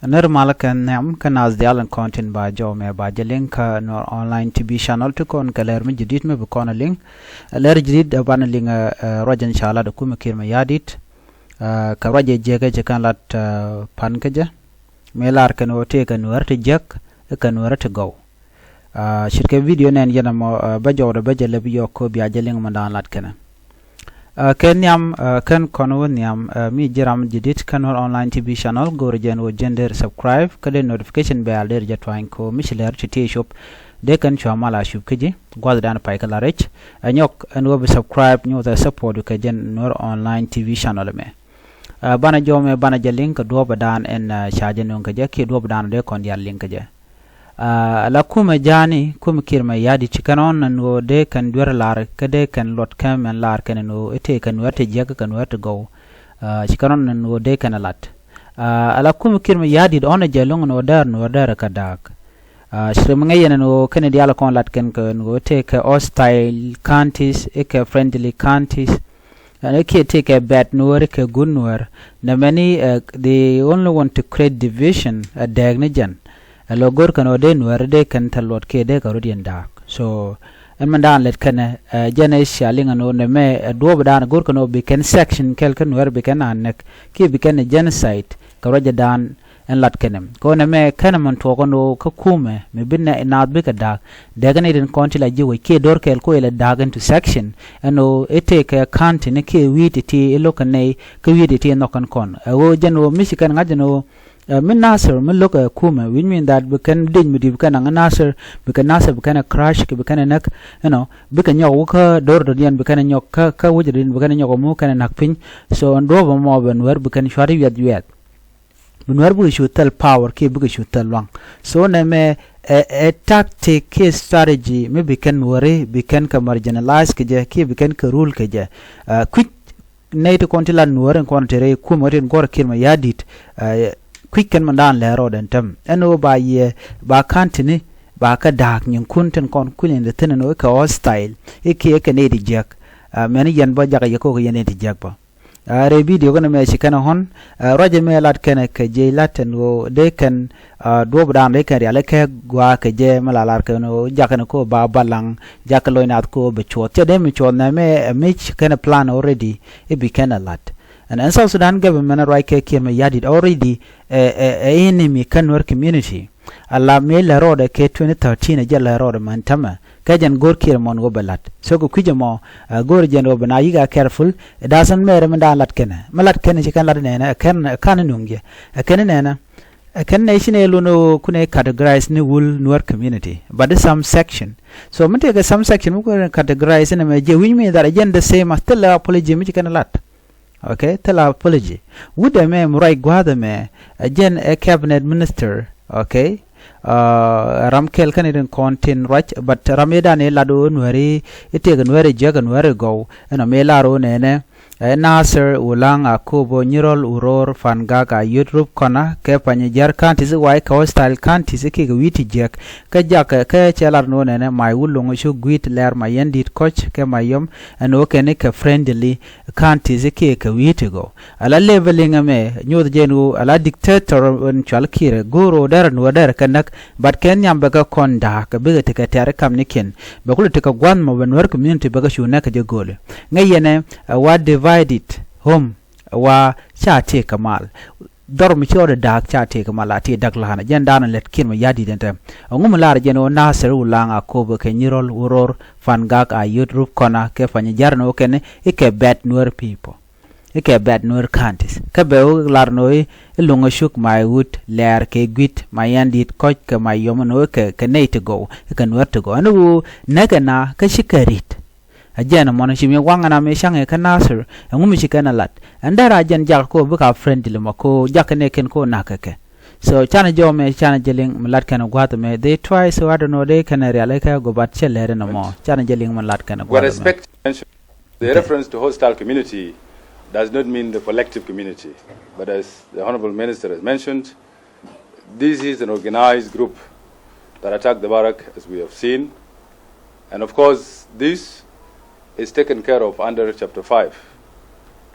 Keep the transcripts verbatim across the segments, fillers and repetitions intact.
Nir malä kɛ nhiam kä naath diaal in kɔn tin ba jɔw mɛ ba jɛ liŋ kä Nuer Online T V channel ti kɔn kɛ lɛr mi jadid mi bi kɔn a liŋ. Lɛr jadid ɛ banɛ liŋ ɛ ruac in ca lat ɛ kumɛ Kiir Mayardit. Kɛ ruac ɛ jiäk ɛ ci kɛn lat pan kä jɛ. Mi lar kɛn ɣöö tëëkɛ Nuɛr ti jiäk kɛ Nuɛr ti gɔw. Ce̱tkɛ video nɛn yɛn ɛmɔ bä jɔwdɛ bä jɛ lɛp yɔk kä bia jɛ liŋ mɛn daan lat kɛnɛ. Kɛ nhiam kɛn kɔn wä nhiam mi ji̱ ram jadid kä Nuer Online T V channel go̱o̱rɛ jɛn wä jɛn der subscribe kä dee notification bell der jɛ tuany ko mi ci lɛr ti tëë cop. Dee kɛn cua mal a cup kä ji̱ gua̱th dan pay kä la rɛc. Ɛ nyɔk ɛn wä bi subscribe nyuuth ɛ support kɛ jɛn Nuer Online T V channel mɛ. Banɛ jɔw mɛ banɛ jɛ liŋ kɛ duɔ̱ɔ̱pɛ daan ɛn ca jɛ nuŋ kɛ jɛ kiɛ duɔ̱ɔ̱pɛ daan dee kɔn diaal liŋ kɛ jɛ. Ala kumɛ ja̱a̱ni kumɛ Kiir Mayardit ci kɛn ɣɔn ɛn ɣöö dee kɛn duer lar kä dee kɛn luɔt kɛ mɛn lar kɛn ɛn ɣöö itëë kɛ Nuɛr ti jiäk kä Nuɛr ti gɔw. Ci kɛn ɣɔn ɛn ɣöö dee kɛn ɛ lat. Ala kumɛ Kiir Mayardit ɣɔn ɛ jɛ lo̱ŋ ɛn ɣöö däär Nuɛr däär ɛ kä da̱a̱k. Ci ri mi ŋäc yɛn ɛn ɣöö kɛn diaal kɔn lat kɛn kɛ ɛn ɣöö tëë kɛ hostile counties i̱ kɛ friendly counties. Ɛn i̱ kiɛ tëë kɛ bad Nuɛr i̱ kɛ good Nuɛr. Nɛ mɛni the only one to create division ɛ dääk ni jɛn. Ɛ lɔ go̱r kɛn ɣöö dee Nuɛr dee kɛn thil luɔt kiɛ dee kɛ rut yɛn da̱a̱k. So ɛn mɛn daan lɛt kɛnɛ ɛ jɛn ɛ cia liŋ ɛn ɣöö nɛ mɛ ɛ duɔ̱ɔ̱p daan go̱r kɛn ɣöö bi kɛn section kɛl kä Nuɛr bi kɛn a näk kiɛ bi kɛn ɛ genocide kɛ ruacɛ daan. Ɛn lat kɛnɛ kɔn ɛmɛ kɛnɛ mɛn tuɔɔk ɛn ɣöö kä kumɛ mi bi nɛ naath bikɛ da̱a̱k. Dɛkɛ ni rin kɔn ti la ji̱ wec kiɛ do̱r kɛɛl kuɔ ilɛ da̱a̱k into section ɛn ɣöö i̱ tëëkɛ county ni kiɛ wi̱i̱ ti ti i̱ lo̱k kɛ nɛy kä wi̱i̱ ti ti i̱ nhɔk kɛn kɔn ɛ ɣöö jɛn ɣöö mi ci kɛn ŋa̱c ɛn ɣöö mi Nasir mi lo̱k ɛ kumɛ which mean that bi kɛn dec mi di̱i̱t bi kɛn naŋ Nasir bi kɛn Nasir bi kɛn ɛ crush kɛ bi kɛn ɛ näk. Ɛnɔ bikɛ nyɔk wä kä do̱r dɔ̱diɛn bi kɛn ɛ nyɔk kä kä wec dɔ̱diɛn bi kɛn ɛ nyɔk ɛ mu kɛn ɛ na̱k piny. So ɛn duɔ̱ɔ̱p ɛmɔ bɛ Nuɛr bi kɛn cuat i̱ wiɛth wiɛth. Bi Nuɛr bikɛ cu thil power kiɛ bikɛ cu thil luaŋ. So nɛmɛ ɛ ɛ tactic kiɛ strategy mi bi kɛn Nuɛri bi kɛn kɛ marginalize kɛ jɛ kiɛ bi kɛn kɛ rule kɛ jɛ. Kui̱c nɛy ti kɔn ti la Nuɛri in kɔn te rɛy kumɛ tin guɔ̱r Kiir Mayardit. Kui̱c kɛn mɛn daan lɛr rɔɔdɛn tɛm ɛn ɣöö ba yɛ ba ka̱n tini ba kä da̱a̱k nyinkun tin kɔn kui̱n in te thi̱n ɛn ɣöö kɛ hostile i̱ kiɛ kɛ nɛy ti jiäk. Mɛn yɛn bä jakä yɛ ko̱k yɛn nɛy ti jiäk bä. Rɛy video kɛn mɛ ci kɛn ɛ ɣɔn ruacɛ mɛ lat kɛnɛ kɛ jiɛc lat ɛn ɣöö dee kɛn duɔ̱ɔ̱p daan dee kɛn rial i̱ kɛ gua̱a̱ kɛ jɛ mɛ la lar kɛn ɣöö jakɛ ni ko̱ ba balaŋ jakɛ loc nath ko̱ bɛ cuɔth cɛ dee mi cuɔth nɛ mɛ ɛ mic kɛn ɛ plan already i̱ bi kɛn ɛ lat. Ɛn ɛn South Sudan government ruac kɛ Kiir Mayardit already ɛ ɛ ɛ enemy kɛn Nuer community. Ala mëë lɛ rɔɔdɛ kɛ twenty thirteen ɛ jɛ lɛ rɔɔdɛ män tämɛ kɛ jɛn go̱r Kiir mɔn ɣöö bɛ la̱t. So kɛ kui̱c ɛmɔ ɛ go̱r jɛn ɣöö bɛ na yi̱k a careful. It doesn't matter mi daan la̱t kɛnɛ mi la̱t kɛnɛ ci kɛn la̱t nɛnɛ ɛ kɛn ɛ ka̱n nuŋ jɛ ɛ kɛn nɛnɛ. Ɛ kɛn nɛ ci nɛ lun ɣöö kunɛ categorize ni wul Nuer community but some section. So mi tëëkɛ some section mi kunɛ categorize ni mɛ jɛ wi̱c mi that ɛ jɛn the same as thilɛ apology mi ci kɛn la̱t. Okay, thilɛ apology. Wut ɛmɛ mi ruac gua̱a̱th ɛmɛ ɛ jɛn ɛ cabinet minister. Okay. Ram kɛl kɛn itin kɔn tin ruac but ram idan ilat ɣöö Nuɛri itek Nuɛri jiäk Nuɛri gɔw. Ɛn ɔ mi lar ɣöö nɛnɛ ɛ Nasir Ulaŋ Akobo Nyirɔl Uror Fangak Ayut Rup Kɔna kɛ Panyijiar counties i̱ wa̱i̱ kɛ hostile counties i̱ kikɛ wi̱i̱ ti jiäk. Kä jakɛ kɛ cɛ lar ni ɣöö nɛnɛ may wul loŋ i̱ cu gui̱i̱t lɛr may yɛn di̱i̱t kɔc kɛ may yɔm ɛn ɣöö kɛn i̱ kɛ friendly counties kiɛ kɛ wi̱i̱ ti gɔw. Ala leveling ɛmɛ nyoth jɛn ɣöö ala dictator ɛn cual Kiir ɛ go̱o̱r ɣöö derɛ nuɔɔr derɛ kɛ näk. But kɛn nhiam bɛ kɛ kɔn da̱a̱k kɛ bikɛ tekɛ tɛ̈r kamnikiɛn. Bɛ kulɛ tekɛ gua̱th mɔ bɛ Nuer community bɛ kɛ cu näk kɛ jɛ go̱o̱lɛ. Ŋäc yɛn ɛ wa divided home wa ca tëëk kɛ mal. Dhɔr mi ci ɣɔt ɛ da̱a̱k ca tëëk kɛ mal a ti da̱k la̱a̱n ɛ jɛn da̱a̱n ɛ lɛt Kiir mɛ ya̱di̱t ɛn tɛ. Ɛŋu mi lar jɛn ɣöö Nasir Ulaŋ Akobo kɛ Nyirɔl Uror Fangak Ayut Rup Kɔna kɛ Panyijiar ni ɣöö kɛn i̱ kɛ bad Nuer people. I̱ kɛ bad Nuer counties kä bɛ wä lar ni ɣöö i̱ luŋä cuk may wut lɛɛr kɛ gui̱t may yɛn di̱i̱t kɔc kɛ may yɔm ni ɣöö kɛ kɛ nɛy ti gɔw i̱ kɛ Nuer ti gɔw ɛn ɣöö näk ɛn a kä ci kɛ ri̱t. A jɛn ɛmɔn ci mi waŋ ɛn a mi caŋ i̱ kä Nasir ɛŋu mi ci kɛn ɛ lat ɛn dɛr a jɛn jak ko bik a friendly mɔ ko jak kɛn ɛ kɛn ko nak kɛ kɛ. So canɛ jɔw mɛ canɛ jɛ liŋ mi lat kɛn ɛ gua̱th mɛ they try so I don't know they kɛn ɛ rial ɛ kɛ go but cɛ lɛr ɛn ɛmɔ canɛ jɛ liŋ mi lat kɛn ɛ gua̱th mɛ. The reference to hostile community does not mean the collective community, but as the Honorable Minister has mentioned, this is an organized group that attacked the barrack, as we have seen, and of course, this is taken care of under Chapter five,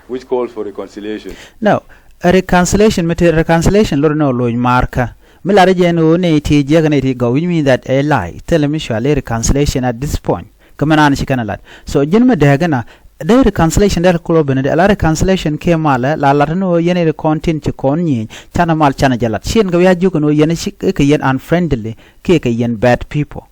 which calls for reconciliation. Now, A reconciliation, mi te reconciliation lor ni ɔ loc markä. Mi lar jɛ ni ɣöö ni ti jiɛk ni ti gɔw, which mean that a lie. Thilɛ mi cɔal i̱ reconciliation at this point. Kä mi naan ci kɛn a lat. So ji̱n mi dɛɛk inɔ, dee reconciliation dee kulɔ ben dee la reconciliation kiɛ malɛ la lat ni ɣöö yɛn i̱ kɔn tin ci kɔn nyieny. Canɛ mal canɛ jɛ lat. Ciɛn kɛ wi̱i̱ a jiök ni ɣöö yɛn ci kɛ yɛn unfriendly kiɛ kɛ yɛn bad people.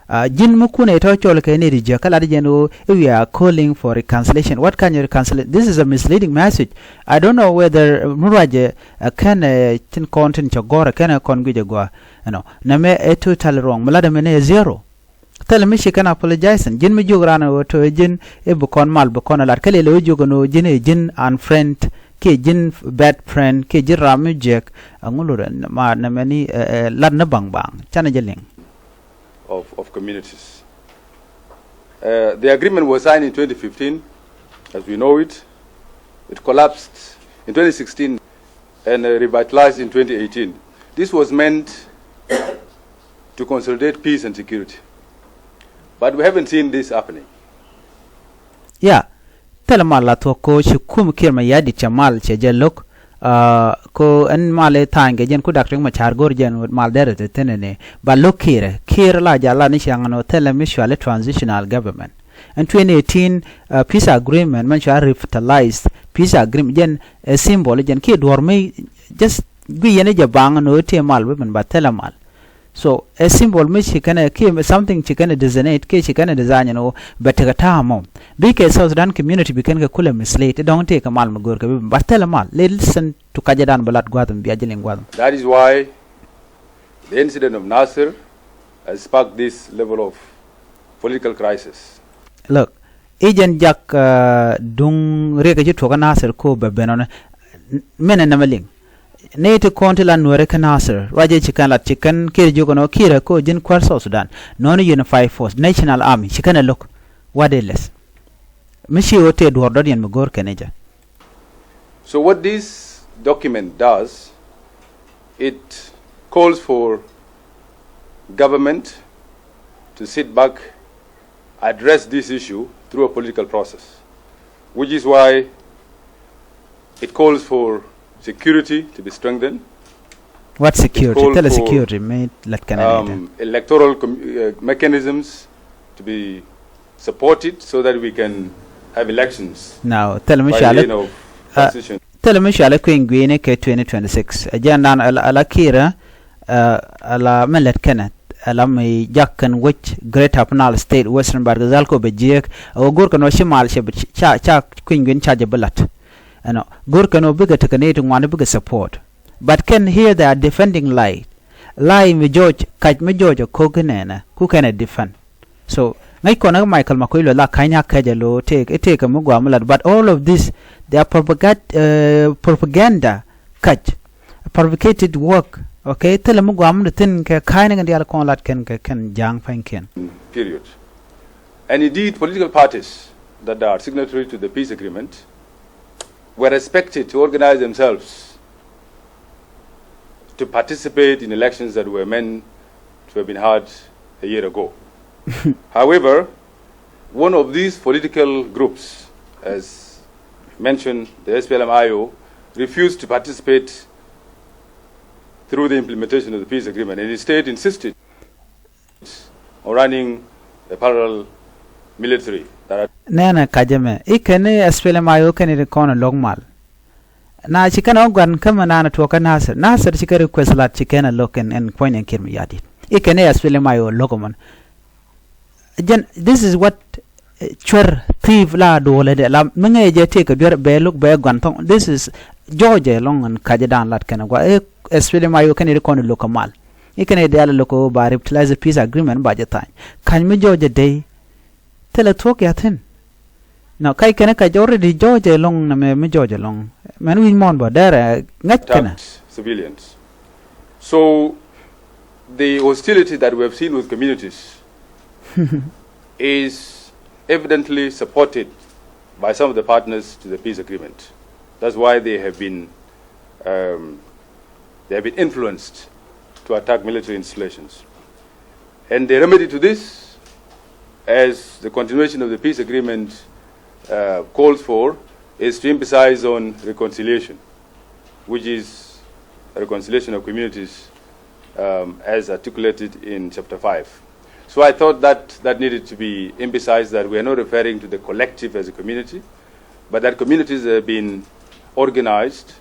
Uh, ji̱n mi kun ɛ tɔ̱ cɔl kɛ ni ri jiäk kä lat jɛn ɣöö, if we are calling for reconciliation, what kind of reconciliation? This is a misleading message. I don't know whether, uh, mi ruacɛ, uh, kɛn, uh, tin kɔn tin cɛ gɔ̱r kɛn, uh, kɔn guic ɛ gɔaa. You know, nɛmɛ ɛ totally wrong. Mi lat ɛmɛ ni ɛ zero. Thilɛ mi ci kɛn apologizing. Ji̱n mi jiök raan ɣöö tɔ̱ ji̱n i̱ bi kɔn mal bi kɔn ɛ lat. Kä lëë lɛ wä jiök ɛn ɣöö ji̱n ɛ ji̱n unfriend kiɛ ji̱n bad friend kiɛ ji̱n ram mi jiäk. Aŋu lot ɛn ma nɛmɛ ni, uh, uh, lat ni baŋ baŋ. Canɛ jɛ liŋ. of, of communities. Uh, the agreement was signed in twenty fifteen, as we know it. It collapsed in twenty sixteen and, uh, revitalized in twenty eighteen. This was meant to consolidate peace and security. But we haven't seen this happening. Yeah. Thilɛ mal la thuɔ̱k ko ci kum Kiir Mayardit cɛ mal cɛ jɛ lo̱k. Uh, ko ɛn mal i̱ tha̱a̱ny kɛ jɛn ku Dak Riek Machar go̱r jɛn mal derɛ te thi̱n ɛnɛ. Ba lo̱k Kiir ɛ, Kiir la jɛ la ni ciaŋ ɛn ɣöö thilɛ mi cɔal i̱ transitional government. Ɛn twenty eighteen, uh, peace agreement mɛn cɔal revitalized peace agreement jɛn ɛ symbol jɛn kiɛ duɔ̱r mi just gui yɛn i̱ jɛ baŋ ɛn ɣöö tëë mal bi ben ba thilɛ mal. So a symbol mi ci kɛnɛ kiɛ something ci kɛnɛ designate kiɛ ci kɛnɛ design ni ɣöö bɛ tekɛ ta̱a̱ mɔ. Bikɛ South Sudan community bi kɛn kɛ kulɛ mislead i̱ dɔ̱ŋ tëë kɛ mal mi go̱o̱r kɛ bi ba thilɛ mal. Listen to kacädan bä lat gua̱a̱th mi bia ji̱ liŋ gua̱a̱th mi. That is why the incident of Nasir has sparked this level of political crisis. Look, i̱ jɛn jak, uh, duŋ riɛk ci tuɔkä Nasir ko bɛ ben ɔnɛ. Mɛnɛ nɛmɛ liŋ. Ni ti kɔn ti la nuɛri kä Nasir, ruacɛ ci kɛn lat ci kɛn Kiir jiök ɛn ɣöö Kiir ɛ ko ji̱n kuäär South Sudan. Nɔni unified force, national army, ci kɛn ɛ lo̱k. What is this? Mi ci ɣöö tëë duɔ̱ɔ̱r dɔ̱diɛn mi go̱o̱r kɛn i̱ jɛ. So what this document does, it calls for government to sit back, address this issue through a political process, which is why it calls for security to be strengthened. What security? Call Thilɛ for, security mi lat kɛn ɛ um, electoral com-, uh, mechanisms to be supported so that we can have elections. Now, thilɛ mi cɔal i̱, uh, transition. Thilɛ mi cɔal i̱ kui̱ny gui̱i̱ni kɛ twenty twenty-six. Ɛ jɛn dan ala, ala Kiir ɛ, uh, ala mi lät kɛnɛ, ala mi jak kɛn wec Greater Upper Nile State, Western Bahr el Ghazal kɔ bɛ jiɛk. Ɛ wä go̱r kɛn wä ci mal cɛ bi ca, ca kui̱ny gui̱i̱ni ca jɛ bi lat. Ɛnɔ go̱r kɛn wä bikɛ tekɛ ni ti ŋuani bikɛ support. But kɛn here they are defending lie. Lie mi jɔɔc, kac mi jɔɔc ɛ ko̱k inɛnɛ ku kɛn ɛ defend. So ŋäc kɔn ɛ Michael Makuei Lueth la ka̱ny ni a kɛc ɛ lo̱ tëëk i̱ tëëk kɛ mi guam mi lat, but all of this they are propagand-, uh, propaganda, kac, fabricated work. Okay, thilɛ mi guam mi thi̱n kɛ ka̱ny ni kɛn diaal kɔn lat kɛn kɛ kɛn ja̱a̱ŋ pa̱nykiɛn. Period. And indeed, political parties that are signatory to the peace agreement were expected to organize themselves to participate in elections that were meant to have been held a year ago. However, one of these political groups, as mentioned, the S P L M I O, refused to participate through the implementation of the peace agreement and instead insisted on running a parallel military that had Nɛnɛ kacä mɛ i̱ kɛn i̱ S P L M I O kɛn i̱ kɔn i̱ lo̱k mal. Na ci kɛn ɔ gua̱n kä mɛ naan tuɔɔkä Nasir. Nasir ci kɛ request lat ci kɛn a lo̱k ɛn, ɛn kuɔ̱ny ɛn Kiir Mayardit. I̱ kɛn i̱ S P L M I O lo̱k ɛmɔn. Jɛn, this is what, eh, cuer thief la duɔlɛ dɛ la mi ŋäcɛ jɛ tëëkɛ duer bɛ lo̱k bɛ gua̱n thɔŋ. This is jɔɔcɛ lɔŋ ɛn ka̱cä dan lat kɛn a gua. Eh, S P L M I O kɛn i̱ kɔn i̱ lo̱k kɛ mal. I̱ kɛn i̱ diaal lo̱k kɛ ba revitalize peace agreement ba jɛ tha̱a̱ny. Ka̱ny mi jɔɔcɛ dey. Thilɛ thuɔ̱k ya thi̱n. Nɔ kac kɛn kac already jɔɔcɛ lɔŋ nɛ mɛ mi jɔɔcɛ lɔŋ. Mɛn wi̱c mɔn bä dɛrɛ ŋäc kɛnɛ. Attacked civilians. So the hostility that we have seen with communities is evidently supported by some of the partners to the peace agreement. That's why they have been, um, they have been influenced to attack military installations. And the remedy to this, as the continuation of the peace agreement, uh, calls for, is to emphasize on reconciliation. which is reconciliation of communities, um, as articulated in chapter five. So I thought that that needed to be emphasized, that we are not referring to the collective as a community, but that communities have been organized,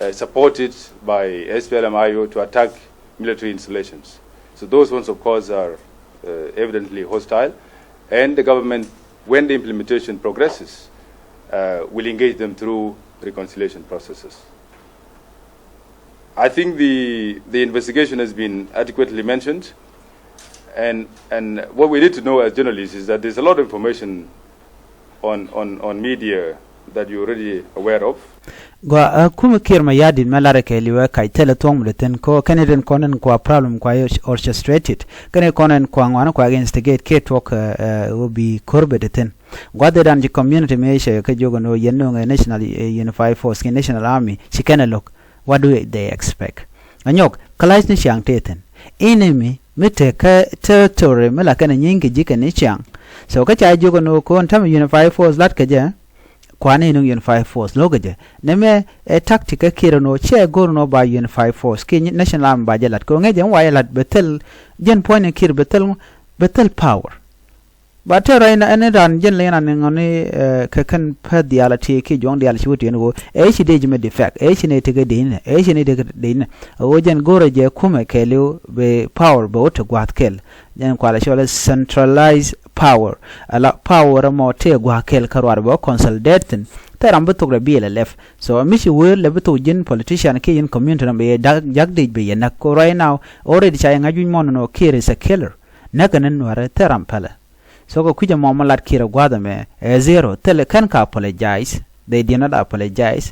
uh, supported by S P L M I O to attack military installations. So those ones, of course, are, uh, evidently hostile, and the government, when the implementation progresses, uh, will engage them through reconciliation processes. I think the, the investigation has been adequately mentioned, and, and what we need to know as journalists is that there's a lot of information on, on, on media that you're already aware of. Gua, uh, kumɛ Kiir Mayardit mɛ larɛ kɛ liwɛ kac thilɛ thuɔ̱ŋ mi dee thi̱n kɛ ɣöö kɛn i̱ rin kɔn in kua problem kua orchestrated. Kɛn i̱ kɔn in kua ŋuan kua instigate kiɛ tuɔk, uh, uh, ɣöö bi ko̱r bɛ dee thi̱n. Gua̱th i̱ dan ci community mi cɛ kɛ jiök ɛn ɣöö yɛn nööŋɛ national, uh, unified force kiɛ national army ci kɛn ɛ lo̱k. What do they expect? Anyɔk, clash ni ciaŋ tëë thi̱n. Enemy mi te kä territory mi la kɛn a nyieeny kɛ ji̱ kɛn ni ciaŋ. So kä ca jiök ɛn ɣöö ko̱n tämɛ unified force lat kɛ jɛ, kuan ni nuŋ unified force lo̱k kɛ jɛ. Nɛmɛ ɛ tactic kä Kiir ɛn ɣöö cɛ go̱r ɛn ɣöö ba unified force kiɛ national army ba jɛ lat kɛ ɣöö ŋäc jɛ mi wa jɛ lat bɛ thil, jɛn puɔ̱ny ni Kiir bɛ thil, bɛ thil power. Ba tɛr rɔy ɛn ran jɛn lɛ yɛn an ŋɔni, eh, kɛ kɛn pɛth diaal a ti ki juɔ̱ŋ diaal ci wä ti ɛn ɣöö ɛ ci dee ji̱ mɛ defect, ɛ ci nɛ tekɛ dee inɛ, ɛ ci nɛ tekɛ dee inɛ. A ɣöö jɛn go̱rɛ jɛ kumɛ kɛɛliw bɛ power bɛ wä ti gua̱a̱th kɛl. Jɛn kualɛ cɔl centralized power. Ala power mɔ tëë gua̱a̱th kɛl kä ruaar bɛ wä consolidate thi̱n. Thɛr ram bi thok rɛ bi lɛ lɛp. So mi ci wee lɛ bi thok ji̱n politician kiɛ ji̱n community ram bɛ yɛ jak dec bɛ yɛ näk. Ko right now already ca yɛ ŋa̱c wi̱c mɔn nɔ Kiir is a killer. Näk kɛ ni nuäärɛ thɛr ram pälɛ. So kɛ kui̱c ɛmɔ mi lat Kiir ɛ gua̱a̱th ɛmɛ ɛ zero. Thilɛ kɛn ka apologize. They did not apologize.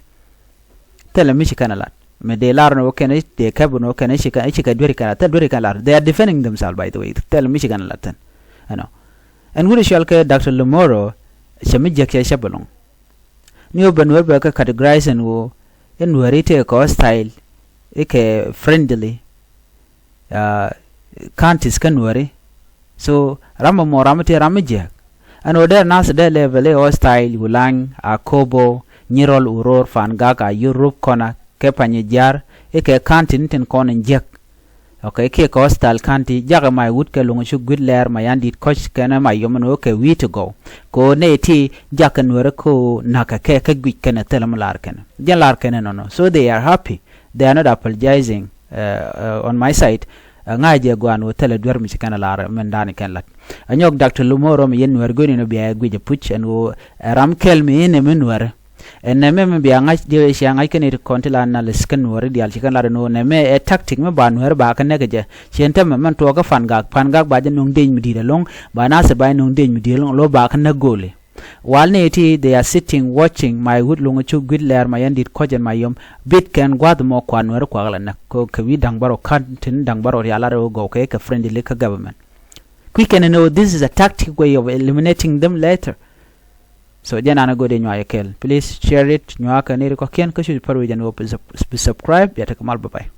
Thilɛ mi ci kɛn ɛ lat. Mi dee lar ni wä kɛn i̱ dee kɛp ni wä kɛn i̱ ci kɛn, i̱ ci kɛ dueri kɛn lat. Thilɛ dueri kɛn lat. They are defending themselves, by the way. Thilɛ mi ci kɛn ɛ lat thi̱n. Ɛnɔ. Ɛn wut i̱ cual kɛ Doctor Lumoro cɛ mi jiäk cɛ cɛ bɛ loŋ. Ni wä ben wä bɛ kɛ categorize ɛn wä ɛn wä ri tëë kɛ hostile i̱ kɛ friendly. Ah, counties kä nuääri. So ram mɔ ram ti ram mi jiäk. Ɛn ɣöö dee nath dee level i̱ hostile, Wulany, Akobo, Nyirol, Uror, Fangak, Ayup, Rubkona, kɛ Panyijiar, i̱ kɛ county ni tin kɔn in jiäk. Okay, kiɛ kɛ hostile county, jakä Maiwut kɛ Luŋ Cuk, Gui̱t Lɛɛr, Mayandit, Kɔc kɛnɛ Mayom ɛn ɣöö kɛ wi̱i̱ ti gɔw. Kɛ ɣöö nɛy ti jakä nuääri kɛ ɣöö na̱kɛ kɛ kä guic kɛnɛ thilɛ mi lar kɛnɛ. Jɛn lar kɛnɛ nɔnɔ. So they are happy. They are not apologizing, uh, uh, on my side. Uh, ŋa̱c jɛ gua̱a̱n wä thilɛ duer mi ci kɛn a lar mɛn da̱a̱n kɛn lat. Anyɔk Doctor Lumoro mi yɛn nuɛr go̱ni ni bia guic a puc ɛn wä, uh, ram kɛl mi in mi nuɛr. Ɛn nɛmɛ mi bia ŋa̱c diɛ cia ŋa̱c kɛn it kɔn ti la analysis kɛn nuɛr dial ci kɛn lat ɛn wä nɛmɛ ɛ tactic mi ba nuɛr ba kɛ nɛk jɛ. Ci ɛn tämɛ mɛn tuɔɔk kä Fangak, Fangak ba jɛ nuŋ deny mi di̱i̱t ɛlɔŋ, ba nath ba jɛ nuŋ deny mi di̱i̱t ɛlɔŋ, lo ba kɛ nɛk go̱o̱li. Wal ni ti they are sitting watching Maiwut, Luŋ Cuk, Gui̱t Lɛɛr, Mayandit, Kɔc ɛn Mayom. Bit kɛn gua̱th mɔ kuan nuɛri kuak la näk. Kɛ wi̱i̱ da̱ŋ bärɔw, county ni da̱ŋ bärɔw rial la rɛw gɔw kɛ kɛ friendly kä government. Kui̱ kɛn ni, this is a tactic way of eliminating them later. So jɛn an a go̱o̱dɛ nyuak yɛ kɛl. Please share it, nyuak kɛ ni ri kɔ̱kiɛn kä cuc pär wi̱c ɛn wä bi subscribe, bia tekɛ mal, bye bye.